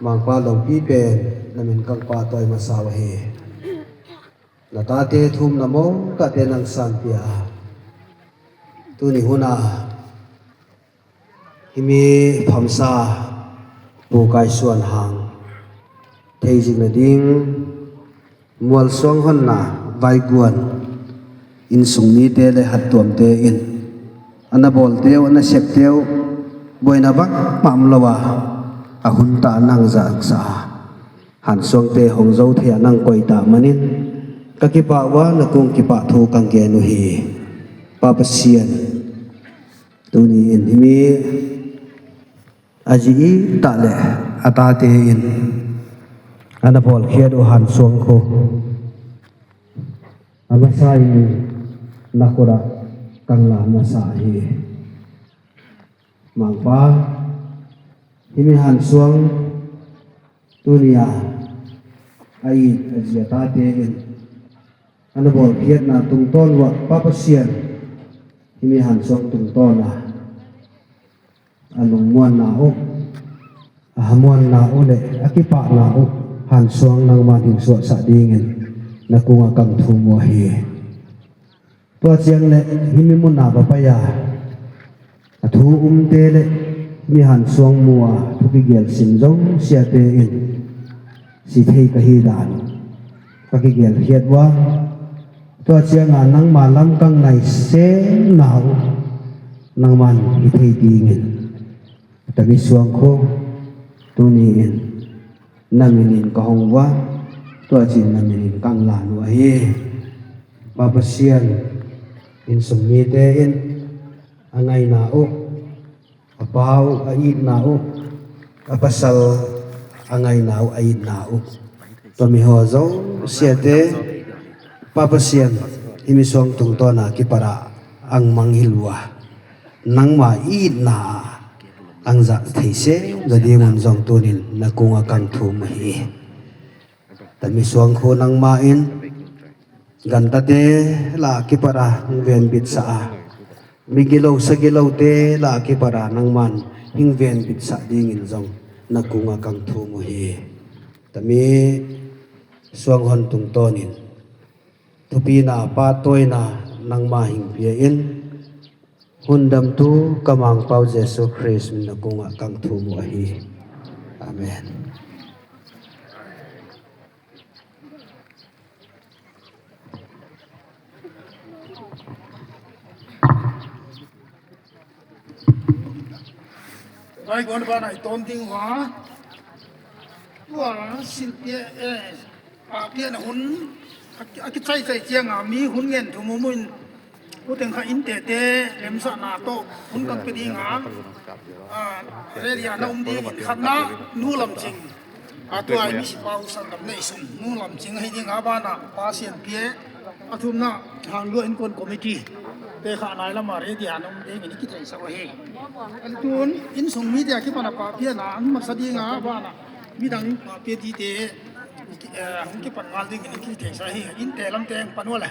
ມາງປາຫຼວງພີເປັນ ນາມິນກັງປາຕອຍມາຊາວເຮ ນາຕາເຕທຸມນະໂມກະເຕນັງສັນຕິອາ ຕູນີຫຸນາ ທີ່ມີພຳຊາ ປູກາຍສ່ວນຫາງ ເທຈິກນະດິງ ມວນຊ່ວງຫົນໜາ ໄວກວນ ອິນສຸງມີເຕ ແລະ ຫັດຕວມເຕອິນ ອະນະບອລເຕວ ອະນະເຊັບເຕວ ບວຍນະບັກປຳລະວາ ອະຫຸນຕານັງຈາກສາ ຫັນຊ່ວງເຕ ຫົງໂຈເທອະນັງກອຍຕາມະນິນ ກະກິປະວາ ນະກຸງກິປະທູ ກັງເກນຸຮີ ປາປະຊຽນ ຕູນີອິນ ທີ່ມີ ອາຈິອີຕະແລະ ອາຕາເຕອິນ ອານະພອນເຄດໂອຮັນຊວງໂຄ ອາມາຊາອີ ນາໂຄດາ ກັງລາມາຊາເຮ ມາງປາ ທີ່ມີຫັນຊວງ ຕູນີອາ ອາອີ ອາຈິອາຕາເຕອິນ ອານະບອນເຄດນາຕຸງຕ້ອນວະ ປາປະຊຽນ ທີ່ມີຫັນຊວງຕຸງຕ້ອນນາ ອາລຸງມ່ວນນາໂອ ອາຫາມ່ວນນາໂອເລ ອາກິປະນາໂອ ຫານຊວງນາງມານຫິງສວດສະດີເງິນ ນາກຸງອາກັງທູມົວເຮ ຕົວຈຽງເລ ຫິມິມຸນນາປະປະຍາ ອາທູອຸມເຕເລ ມີຫານຊວງມົວ ທຸກິເກລຊິນຈົງເຊຍເຕອິນ ຊິເທກະຮີດານ ປະກິເກລເຂດວ່າ ຕົວຈຽງອານັງມາລຳກັງໃນເຊນາໂອ ນາງມານຫິເທດີເງິນ ຕະມິສວງໂຄ ຕູນີເອັນ ນາມິນິນກະຫົງວາ ຕົວຈິນນາມິນິນກັງລານຸອາເຮ ບາປະຊຽນ ອິນສຸງມີເຕເອັນ ອາໄງນາໂອ ອາປາວ ອາອີດນາໂອ ອາປາຊາລ ອາໄງນາໂອ ອາອີດນາໂອ ຕົວມິໂຮໂຈເຊຍເຕ ປາປະຊຽນ ທີ່ມີຊ່ວງຕຸງຕໍ່ນາກິປະລາ ອັງມັງຫິລວາ ນັງມາອີດນາ ອັງຈະເທເຊ ລະດີງວັນຈອງຕູນິນ ນະກຸງອາກັງທູມະເຮ ຕະມິສວງໂຄນັງມາເອັນ ກັນຕະເຕ ລາກິປະລາ ເວນບິດສະອາ ມິກິໂລ ສະກິໂລເຕ ລາກິປະລາ ນັງມານ ຫິງເວນບິດສະດີງິນຈອງ ນະກຸງອາກັງທູມະເຮ ຕະມິສວງຮອນຕຸງຕໍນິນ ທຸປີນາ ປາໂຕຍນາ ນັງມາຫິງເປຍເອັນ ຮຸນດຳຕູ ກະມາງເປົາເຢຊູຄຣິສ ມິນນະກຸງອາກັງທູມະເຮ ອາເມນ. ໄດ້ກ່ອນວ່າໃນຕອນທີ່ວ່າ ວ່າສິນເປຍ ເອ ປາເປຍນະຫຸນ ອາກິໄຊໄຊຈຽງອາ ມີຫຸນເງິນທຸມຸມຸນ ຜູ້ເຕັງຂະອິນເຕເຕ ເລັມສະໜາໂຕ ຫຸນກັນເປດີງາ ອາ ເຣເດຍນະອຸມດີ ຂັດນະ ນູລຳຈິງ ອາ ຕົວໄອມິຊິປາອຸສັນດຳເນຊຸນ ນູລຳຈິງ ໄຮດິງອາບານາ ປາຊຽນເປຍ ອາທຸມນະ ທາງດ້ວຍອິນກອນຄອມມິຕີ ເຕຂະນາຍລະມາເຣເດຍນະອຸມດີ ມິນິກິໄທສະວະເຮ ອາລຸນ ອິນສົງມີເດຍ ຄິປານະປາເປຍນາ ອັນມາສະດີງາບານາ ມີດັງປາເປຍດີເຕ ເອີ ຫຸງກິປັນງານດີ ມິນິກິໄທສະວະເຮ ອິນເຕລຳແຕງປານົວແລ.